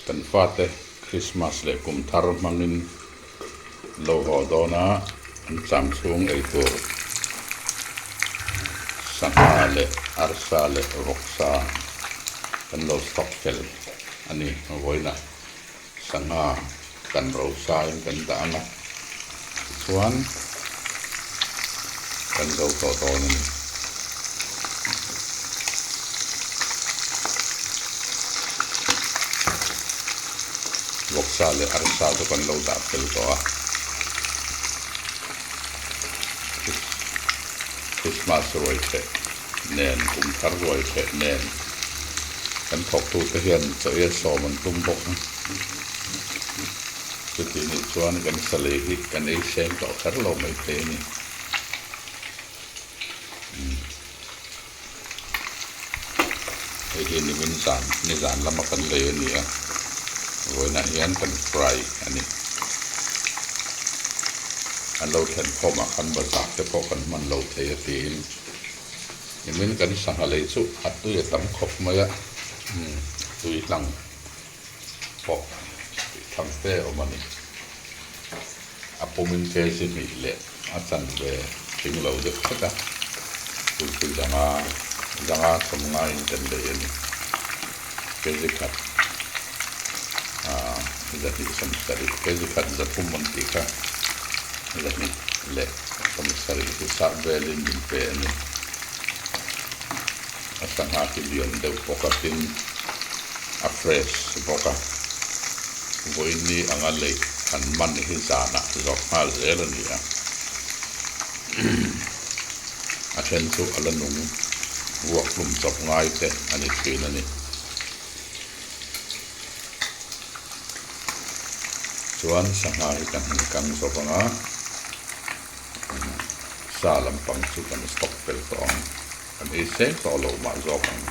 Kan fate Krismas leh kum thar hmangin lo haw dawn a, an cham chhung ei tur sangha leh arsa leh vawksa kan lo stock fel a ni. Vawiinah sangha kan rosa in kan dah ang a, tichuan kan zo tawh dawn a ni. Vawksa leh arsa chu kan lo dah fel tawh a, Christmas ruai theh nen kum thar ruai theh nen kan thawktute hian chaw ei a sawm an tum bawk a, chutih nih chuan kan salei hi kan ei seng tawh kher lo maithei a ni. Hei hi nimin zan nizan lama kan lei a ni a, vawiinah hian kan fry a ni. An lo thlen khawmah khan bazar te pawh kan hman lo thei a tiin nimin kan sangha lei chu a tui a tam khawp mai a, tui hlang pawh tih thlang fe a awm a ni. A pumin kg hnih leh a chanve tling lo deuh hret a, chu chu zanga zanga sawm ngaiin kan lei a ni. Kg khat ah zahnih sawmsarih, kg khat zathum an tih kha zahnih leh sawmsarih hi sap velin min pe a ni. A sangha hi lian deuh bawk a tin a fresh bawk a, vawiin ni anga lei han man hi zanah zawk nghal zel a ni a, a then chu a la nung vuak hlum chawp ngai te a ni thin a ni. Chuan sangha hi kan han kang zawk ang a, sa lampang chu kan stock fel tawh ang. Kan ei seng tawh lo mah zawk ang.